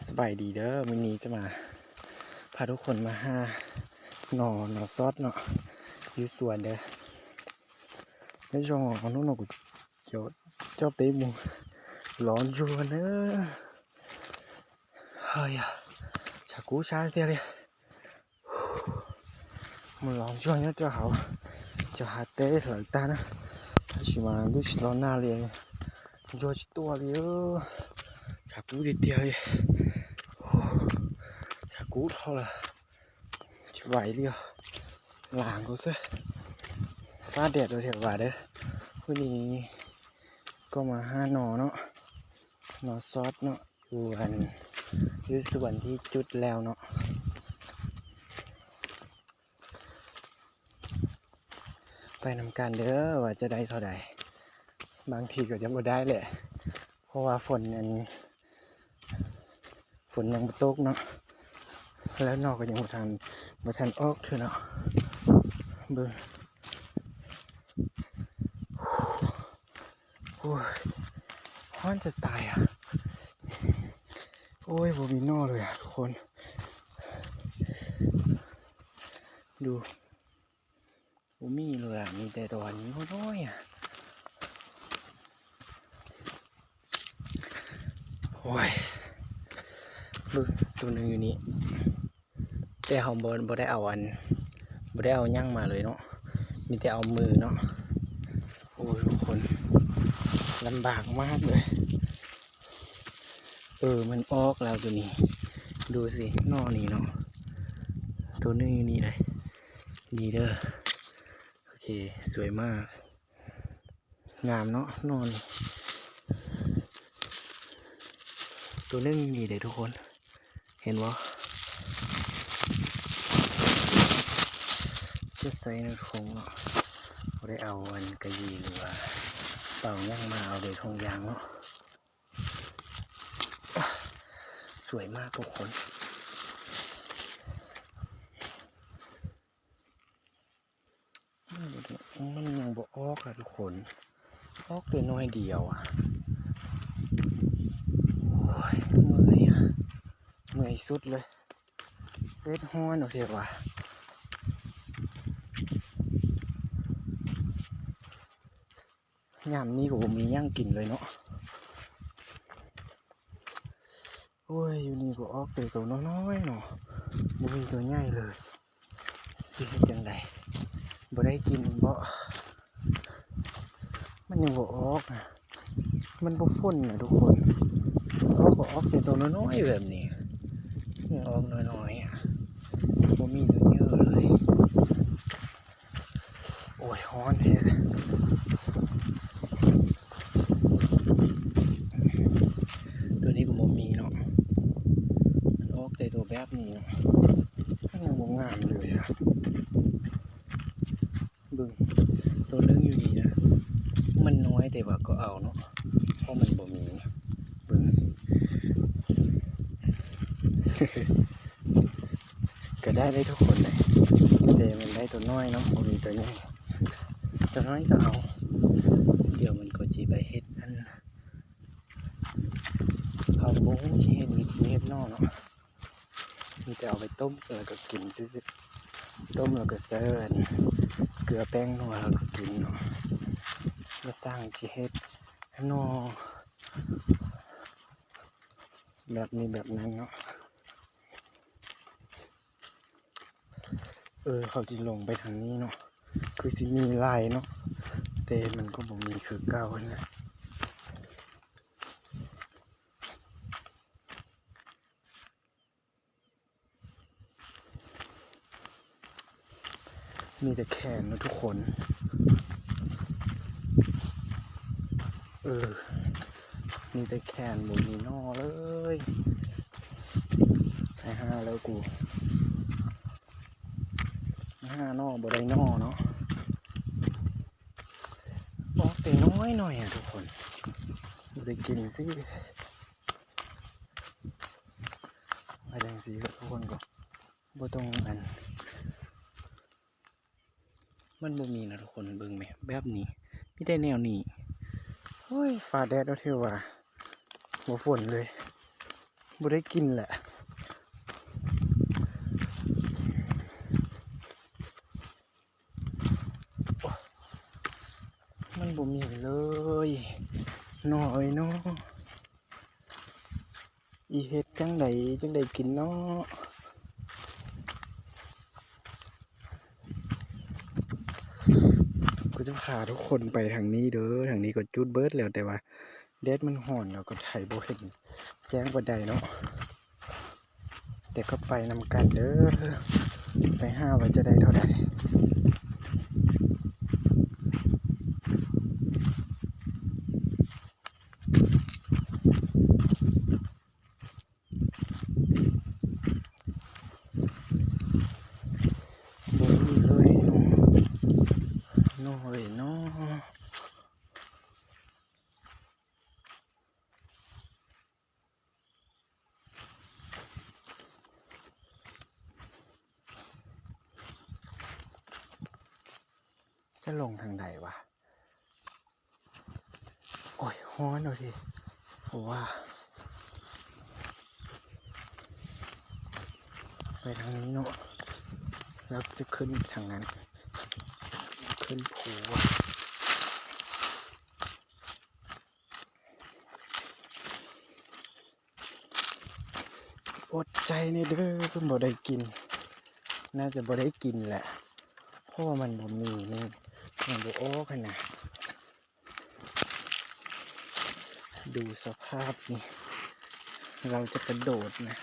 ສະບາຍດີເດີ ມື້ນີ້ຈະມາພາທຸກຄົນມາຫາໜໍ່ ໜໍ່ຊອດເນາະ ຢູ່ສວນເດີ. ໃນຊ່ອງຂອງໜູ ເຈົ້າເຕະໝູ ລອງຢູ່ເດີ. ເຮີຍ ຊາກູຊາເຕເລ Một lòng cho nhất cho hậu, cho hạt tế lợi ta đó. Chỉ mà đứa chỉ lo na liền, cho chỉ tua đi ơ. Chả cú đi tia đi. Chả cú thôi là chỉ vậy đi. Làng cô sẽ phát đẹp rồi thiệt vả đấy. Hôm nay có mà hai nò nó, nò sót nó. ຢູ່ອັນ ຢູ່ສວນທີ່ຈຸດແລ້ວເນາະ. ໄປນຳກັນເດີວ່າຈະໄດ້ເທົ່າໃດ. ບາງທີກໍຈະບໍ່ໄດ້ແຫຼະ ເພາະວ່າຝົນອັນ ຝົນຍັງບໍ່ຕົກເນາະ ແລ້ວໜໍ່ກໍຍັງບໍ່ທັນ ບໍ່ທັນອອກເທື່ອເນາະ. ເບິ່ງ. ໂອ້ຍ ຮ້ອນຈະຕາຍອະ. ໂອ້ຍ ບໍ່ມີໜໍ່ເລີຍອະທຸກຄົນ ດູ ບໍ່ມີເລີຍອະ ມີແຕ່ຕົວນ້ອຍໆອະ. ໂອ້ຍ ເບິ່ງ ຕົວໜຶ່ງຢູ່ນີ້. ແຕ່ເຮົາບໍ່ ບໍ່ໄດ້ເອົາອັນ ບໍ່ໄດ້ເອົາຫຍັງມາເລີຍເນາະ ມີແຕ່ເອົາມືເນາະ. ໂອ້ຍ ທຸກຄົນ ລຳບາກມາກເລີຍ. ເອີ ມັນອອກແລ້ວຕົວນີ້ ດູຊິ ໜໍ່ນີ້ເນາະ ຕົວໜຶ່ງຢູ່ນີ້ເລີຍ. ນີ້ເດີ ໂອເຄ ສວຍມາກ. ງາມເນາະ ໜໍ່ນີ້ ຕົວໜຶ່ງນີ້ເດ້ທຸກຄົນ ເຫັນບໍ່? ເກັບໃສ່ໃນຖົງເນາະ ບໍ່ໄດ້ເອົາອັນກະຢີ ຫຼືວ່າເປົາຫຍັງມາ ເອົາໂດຍຖົງຢາງເນາະ. ສວຍມາກທຸກຄົນ. ມັນບໍ່ໄດ້ ມັນຍັງບໍ່ອອກອະທຸກຄົນ ອອກແຕ່ໜ້ອຍດຽວອະ. ໂອ້ຍ ເມື່ອຍອະ ເມື່ອຍສຸດເລີຍ ແດດຮ້ອນເອົາແທ້ວ່າ. ຍາມນີ້ກໍບໍ່ມີຫຍັງກິນເລີຍເນາະ. ໂອ້ຍ ຢູ່ນີ້ກໍອອກແຕ່ໂຕນ້ອຍໆເນາະ ບໍ່ມີໂຕໃຫຍ່ເລີຍ. ຊິເຮັດຈັ່ງໃດ? ບໍ່ໄດ້ກິນບໍ? ມັນຍັງບໍ່ອອກອະ ມັນບໍ່ຝົນນະທຸກຄົນ ອອກກໍອອກແຕ່ໂຕນ້ອຍໆແບບນີ້ ອອກນ້ອຍໆອະ ບໍ່ມີໂຕໃຫຍ່ເລີຍ. ໂອ້ຍ ຮ້ອນແທ້ ຕົວນີ້ກໍບໍ່ມີເນາະ ມັນອອກແຕ່ຕົວແບບນີ້ເນາະ ມັນຍັງບໍ່ງາມເລີຍອະ. ເບິ່ງ ຕົວໜຶ່ງຢູ່ນີ້ນະ ມັນນ້ອຍແຕ່ວ່າກໍເອົາເນາະ ເພາະມັນບໍ່ມີ. ເບິ່ງ ກໍໄດ້ເດ້ທຸກຄົນເດ້ ແຕ່ມັນໄດ້ຕົວນ້ອຍເນາະ ບໍ່ມີຕົວໃຫຍ່ ຕົວນ້ອຍກໍເອົາ. ດຽວມັນກໍຊິໄປເຮັດອັນ ເຮົາກໍບໍ່ຮູ້ຊິເຮັດວິທີເຮັດໜໍ່ເນາະ ມີແຕ່ເອົາໄປຕົ້ມແລ້ວກໍກິນຊື່ໆ ຕົ້ມແລ້ວກໍໃສ່ອັນເກືອແປ້ງນົວແລ້ວກໍກິນເນາະ. ແລ້ວຊ່າງຊິເຮັດໜໍ່ ແບບນີ້ແບບນັ້ນເນາະ. ເອີ ເຂົາຊິລົງໄປທາງນີ້ເນາະ ຄືຊິມີຫຼາຍເນາະ ແຕ່ມັນກໍບໍ່ມີຄືເກົ່າຫັ້ນແຫຼະ. ມີແຕ່ແຂນເນາະທຸກຄົນ ເອີ ມີແຕ່ແຂນ ບໍ່ມີໜໍ່ເລີຍ. ໄປຫາແລ້ວກູ ຫາໜໍ່ບໍ່ໄດ້ໜໍ່ເນາະ ອອກແຕ່ນ້ອຍໆອະທຸກຄົນ ບໍ່ໄດ້ກິນຊິ. ເອົາຈັ່ງຊີ້ກໍ ທຸກຄົນກໍບໍ່ຕ້ອງອັນ ມັນບໍ່ມີນະທຸກຄົນ ເບິ່ງແມະ ແບບນີ້ ມີແຕ່ແນວນີ້. ໂອ້ຍ ຟ້າແດດເອົາເທື່ອວ່າ ບໍ່ຝົນເລີຍ ບໍ່ໄດ້ກິນແຫຼະ. ໂອ້ ມັນບໍ່ມີເລີຍ ໜໍ່ເອີຍເນາະ. ອີເຮັດຈັ່ງໃດຈັ່ງໄດ້ກິນເນາະ. ກໍຈະພາທຸກຄົນໄປທາງນີ້ເດີ. ທາງນີ້ກໍຈຸດເບີດແລ້ວ ແຕ່ວ່າແດດມັນຮ້ອນ ແລ້ວກໍໄຖບໍ່ເຫັນແຈ້ງປານໃດເນາະ. ແຕ່ກໍໄປນຳກັນເດີ ໄປຫາວ່າຈະໄດ້ເທົ່າໃດ. ບໍ່ມີເລີຍເນາະ ເນາະເອີຍເນາະ. ຈະລົງທາງໃດວະ? ໂອ້ຍ ຮ້ອນເອົາເດ. ເພາະວ່າໄປທາງນີ້ເນາະ ແລ້ວຈະຂຶ້ນທາງນັ້ນ ຂຶ້ນພູ. ອົດໃຈແດ່ເດີ ບໍ່ໄດ້ກິນ ໜ້າຈະບໍ່ໄດ້ກິນແຫຼະ ເພາະວ່າມັນບໍ່ມີ ມັນ ມັນບໍ່ອອກຫັ້ນນະ. ດູສະພາບນີ້ ລາວຈະກະໂດດນະ.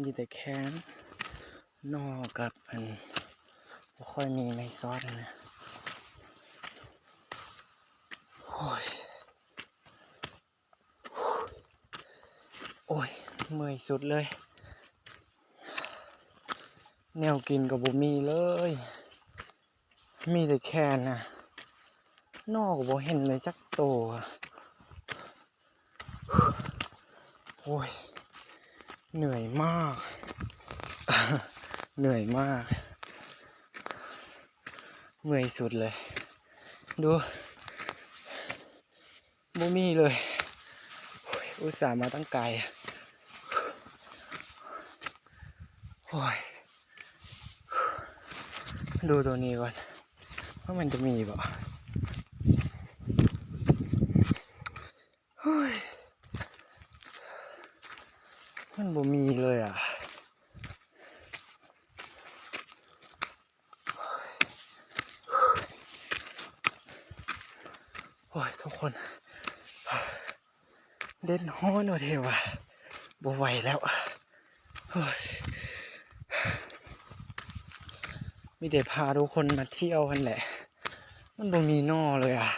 ມີແຕ່ແຄນ ໜໍ່ກັບອັນ ບໍ່ຄ່ອຍມີໄມ້ຊອດຫັ້ນນະ. ໂອ້ຍ ໂອ້ຍ ເມື່ອຍສຸດເລີຍ ແນວກິນກໍບໍ່ມີເລີຍ ມີແຕ່ແຄນນະ ໜໍ່ກໍບໍ່ເຫັນເລີຍຈັກໂຕ. ໂອ້ຍ ເໜື່ອຍມາກ ເໜື່ອຍມາກ ເມື່ອຍສຸດເລີຍ ດູ. ບໍ່ມີເລີຍ ອຸດສ່າມາຕັ້ງໄກ. ໂອ້ຍ ດູໂຕນີ້ກ່ອນ ວ່າມັນຈະມີບໍ່? ໂອ້ຍ ມັນບໍ່ມີເລີຍອະ. ໂອ້ຍ ທຸກຄົນ ແດດຮ້ອນເນາະເທວະ ບໍ່ໄຫວແລ້ວ. ໂອ້ຍ ມີແຕ່ພາທຸກຄົນມາທ່ຽວຫັ້ນແຫຼະ ມັນບໍ່ມີໜໍ່ເລີຍອະ.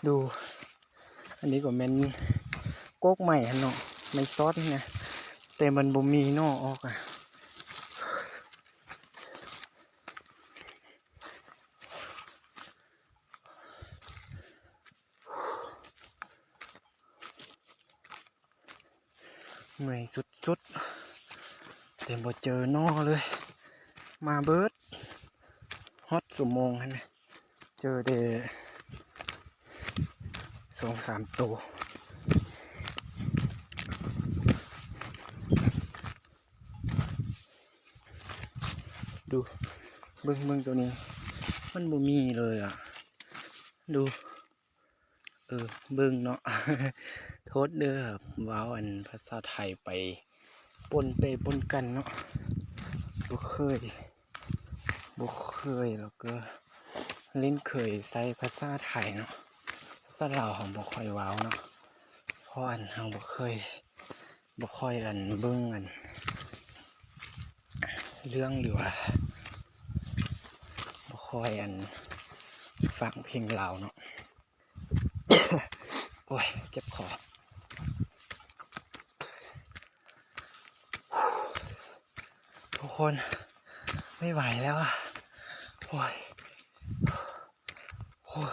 ດູ ອັນນີ້ກໍແມ່ນກົກໄມ້ຫັ້ນເນາະ ໄມ້ຊອດຫັ້ນນະ ແຕ່ມັນບໍ່ມີໜໍ່ອອກອະ. ເມື່ອຍສຸດໆ ແຕ່ບໍ່ເຈີໜໍ່ເລີຍ ມາເບີດຮອດຊົ່ວໂມງຫັ້ນນະ ເຈີແຕ່ສອງສາມໂຕ. ດູ ເບິ່ງ ເບິ່ງໂຕນີ້ ມັນບໍ່ມີເລີຍອະ ດູ. ເອີ ເບິ່ງເນາະ ໂທດເດີ ເວົ້າອັນພາສາໄທໄປປົນເປປົນກັນເນາະ ບໍ່ເຄີຍ ບໍ່ເຄີຍ ແລ້ວກໍຫຼິ້ນເຄີຍໃຊ້ພາສາໄທເນາະ ພາສາລາວເຮົາບໍ່ຄ່ອຍເວົ້າເນາະ ເພາະອັນເຮົາບໍ່ເຄີຍ ບໍ່ຄ່ອຍອັນເບິ່ງອັນເລື່ອງ ຫຼືວ່າບໍ່ຄ່ອຍອັນຟັງເພງລາວເນາະ. ໂອ້ຍ ເຈັບຄໍ ທຸກຄົນ ໄມ່ໄຫວແລ້ວອະ ໂອ້ຍ ໂອ້ຍ.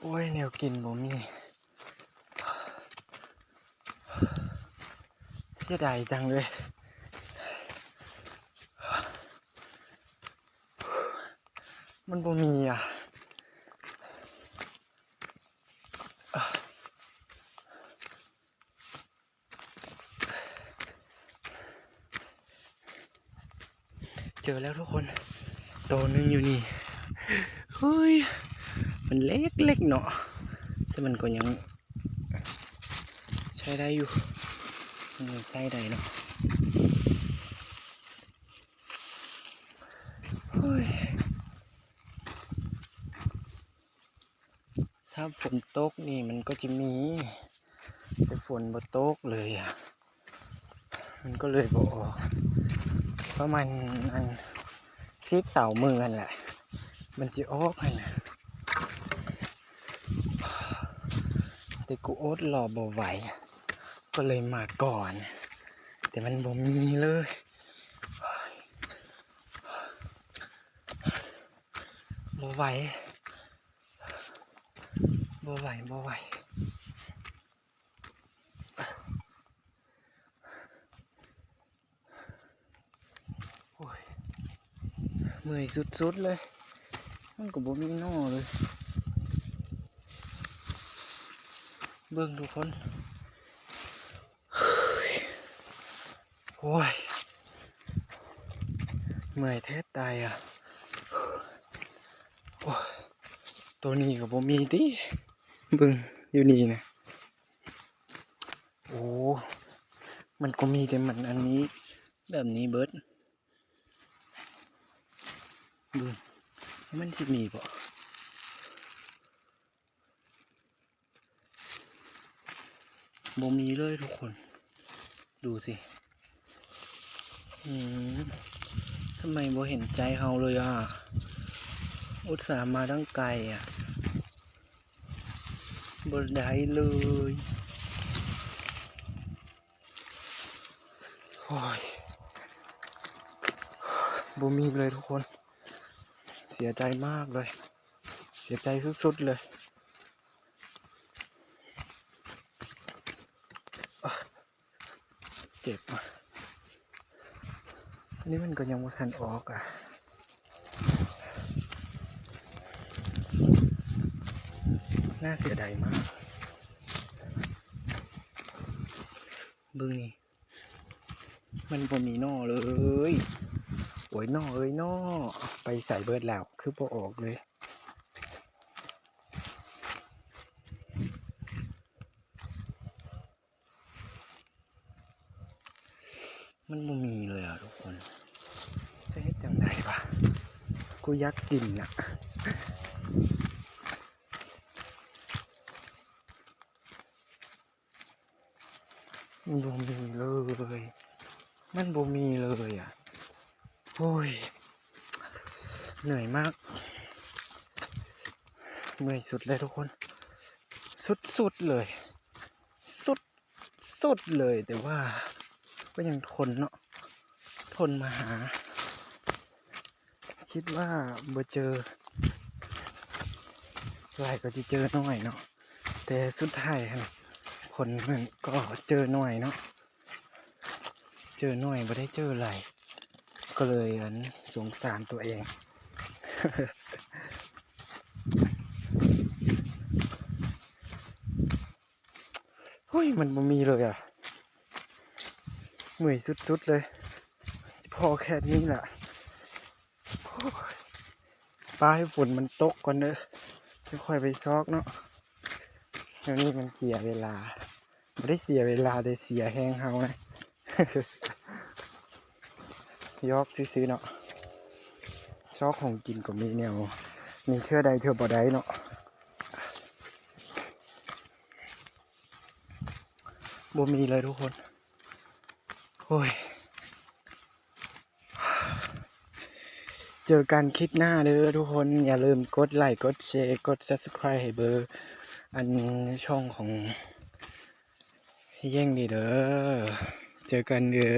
ໂອ້ຍ ແນວກິນບໍ່ມີ ເສຍດາຍຈັງເລີຍ ມັນບໍ່ມີອະ. ເຈີແລ້ວທຸກຄົນ ໂຕໜຶ່ງຢູ່ນີ້ ເຮີ້ຍ ມັນເລັກໆເນາະ ແຕ່ມັນກໍຍັງໃຊ້ໄດ້ຢູ່ ມັນຍັງໃຊ້ໄດ້ເນາະ ເຮີ້ຍ. ຖ້າຝົນຕົກນີ້ມັນກໍຈະມີ ແຕ່ຝົນບໍ່ຕົກເລີຍອະ ມັນກໍເລີຍບໍ່ອອກ ປະມານອັນສິບຊາວມື້ຫັ້ນແຫຼະ ມັນຊິອອກຫັ້ນນະ ແຕ່ກູອົດລໍບໍ່ໄຫວ ກໍເລີຍມາກ່ອນ ແຕ່ມັນບໍ່ມີເລີຍ ບໍ່ໄຫວ. ບໍ່ໄຫວ ບໍ່ໄຫວ ໂອ້ຍ ເມື່ອຍສຸດໆເລີຍ ມັນກໍບໍ່ມີໜໍ່ເລີຍ ເບິ່ງທຸກຄົນ. ໂອ້ຍ ເມື່ອຍແທ້ຕາຍອະ ໂອ້ຍ ໂຕນີ້ກໍບໍ່ມີຕິ ເບິ່ງຢູ່ນີ້ນະ ໂອ້ ມັນກໍມີແຕ່ມັນອັນນີ້ ແບບນີ້ເບິດ ເບິ່ງ ມັນຊິມີບໍ່? ບໍ່ມີເລີຍທຸກຄົນ ດູຊິ ອືມ ທຳໄມບໍ່ເຫັນໃຈເຮົາເລີຍອະ ອຸດສ່າມາຕັ້ງໄກອະ ບໍ່ໄດ້ເລີຍ ໂອ້ຍ ບໍ່ມີເລີຍທຸກຄົນ ເສຍໃຈມາກເລີຍ. ເສຍໃຈສຸດໆເລີຍ ເຈັບ ອັນນີ້ມັນກໍຍັງບໍ່ທັນອອກອະ ໜ້າເສຍດາຍມາກ ເບິ່ງນີ້. ມັນບໍ່ມີໜໍ່ເລີຍ ໂອ້ຍ ໜໍ່ເອີຍໜໍ່ ໄປໃສເບິດແລ້ວ ຄືບໍ່ອອກເລີຍ ມັນບໍ່ມີເລີຍອະທຸກຄົນ ຈະເຮັດຈັ່ງໃດວະ ກູຢາກກິນນະ. ມັນບໍ່ມີເລີຍ ມັນບໍ່ມີເລີຍອະ ໂອ້ຍ ເໜື່ອຍມາກ ເມື່ອຍສຸດເລີຍທຸກຄົນ ສຸດໆເລີຍ ສຸດ ສຸດເລີຍ ແຕ່ວ່າກໍຍັງທົນເນາະ ທົນມາຫາ ຄິດວ່າບໍ່ເຈີຫຼາຍກໍຊິເຈີໜ້ອຍເນາະ ແຕ່ສຸດທ້າຍຫັ້ນ ຜົນມັນກໍເຈີໜ້ອຍເນາະ ເຈີໜ້ອຍບໍ່ໄດ້ເຈີຫຼາຍ ກໍເລີຍອັນສົງສານຕົວເອງ ໂອ້ຍ ມັນບໍ່ມີເລີຍອະ ເມື່ອຍສຸດໆເລີຍ ພໍແຄ່ນີ້ລະ ໂອ້ຍ ປາໃຫ້ຝົນມັນຕົກກ່ອນເດີ ຈັ່ງຄ່ອຍໄປຊອກເນາະ ແນວນີ້ມັນເສຍເວລາ ບໍ່ໄດ້ເສຍເວລາ ແຕ່ເສຍແຮງເຮົານະ ຢອກຊື່ໆເນາະ ຊອກຂອງກິນກໍມີແນວ ມີເທື່ອໄດ້ເທື່ອບໍ່ໄດ້ເນາະ. ບໍ່ມີເລີຍທຸກຄົນ ໂອ້ຍ ເຈີກັນຄລິບໜ້າເດີທຸກຄົນ ຢ່າລືມກົດໄລ ກົດແຊ ກົດ Subscribe ໃຫ້ເບີ ອັນ ຊ່ອງຂອງ ແຢ້ງນີ້ເດີ ເຈີກັນເດີ.